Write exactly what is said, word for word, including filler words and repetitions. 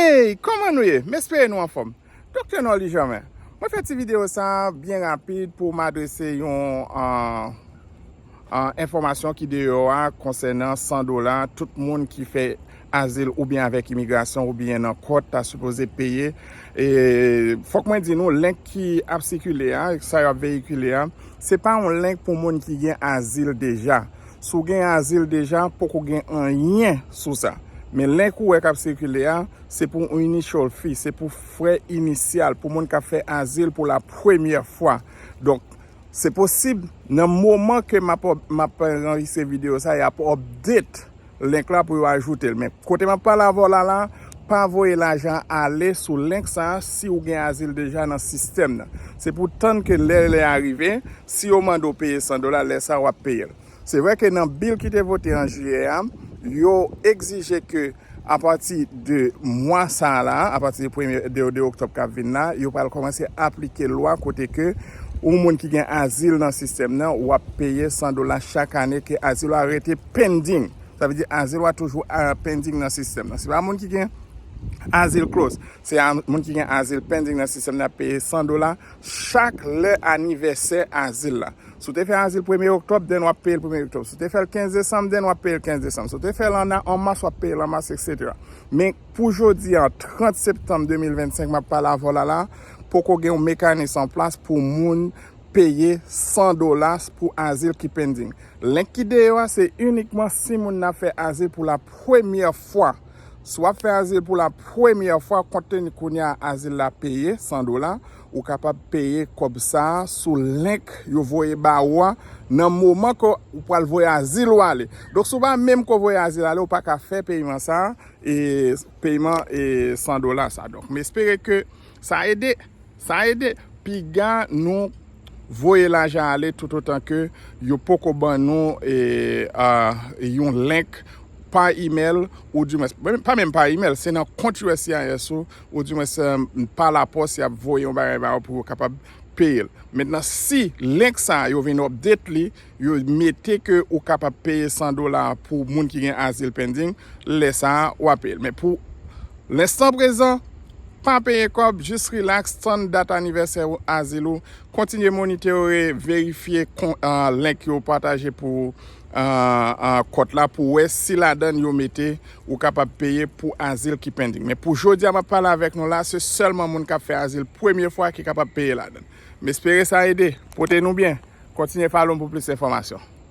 Hey, kòman nou ye? M espere nou anfòm. Doktè Norly Germain. Mwen fè ti videyo sa a byen rapid pou m adrese yon, ah, ah, enfòmasyon ki deyò a konsènan san dola, tout moun ki fè azil oubyen avèk imigrasyon oubyen nan kòt ta sipoze peye. E fòk mwen di nou, link ki ap sikile a, sa y ap veyikile a, se pa yon link pou moun ki gen azil deja. Si w gen azil deja, poko gen anyen sou sa. Men link ou wè k ap sikile a, se pou yon initial fee, se pou frè inisyal, pou moun k ap fè azil pou la premyè fwa. Donk, se posib, nan moman ke m ap, m ap anrejistre videyo sa, y ap update link la pou yo ajoute l. Men kote m ap pale avè w la la, pa voye lajan ale sou link sa a si w gen azil deja nan sistèm nan. Se pou tann ke lè, lè a rive, si yo mande w peye san dola, lè sa a w ap peye l. Se vre ke nan bil ki te vote an jiyè a, yo egzije ke apati de mwa sa a la, apati de premye, de, de oktòb k ap vin la, yo pral kòmanse aplike lwa kote ke yon moun ki gen azil nan sistèm nan, w ap peye san dola chak ane ke azil ou a rete pending. Sa vle di azil ou a toujou, ah, pending nan sistèm nan. Se pa moun ki gen azil close, se a, moun ki gen azil pending nan sistèm nan ap peye san dola chak lè anivèsè azil la. Si w te fè azil premye oktòb, then w ap peye l premye oktòb. Si w te fè l kenz desanm, then w ap peye l kenz desanm. Si w te fè l an, an mas, w ap peye l an mas, etsetera. Men pou jodi a, trant septanm de mil vennsenk, m ap pale avè w la la, poko gen yon mekanis an plas pou moun peye san dola pou azil ki pending. Link ki deyò a, se inikman si moun nan ap fè azil pou la premyè fwa. Si w ap fè azil pou la premyè fwa, kont teni kounye a azil la peye san dola, ou kapab peye kòb sa a sou link yo voye ba ou a nan moman ke ou pral voye azil ou ale. Donk, si w pa menm ko voye azil ale, ou pa ka fè peyman sa a, e peyman e san dola sa. Donk, m espere ke sa ede. Sa ede. Piga nou voye lajan ale toutotan ke yo poko ban nou e, a, yon link pa email, oudimwens, pa menm pa email, se nan kont U S C I S ou, oudimwens, e, pa lapòs, y ap voye yon bagay ba ou pou yo kapab peye l. Mentnan, si link sa a, yo vin update li, yo mete ke ou kapab peye san dola pou moun ki gen azil pending, lè sa a, w ap peye l. Men pou lenstan prezan, pa peye kòb, jis relax, tann dat anivèsè ou, azil ou, kontinye monitore, verifye kon, a, link yo pataje pou, a, a, kòt la pou wè si ladann yo mete ou kapab peye pou azil ki pending. Men pou jodi a m ap pale avèk nou la, se sèlman moun k ap fè azil premye fwa ki kapab peye ladann. M espere sa ede. Pote nou byen. Kontinye follow m pou plis enfòmasyon.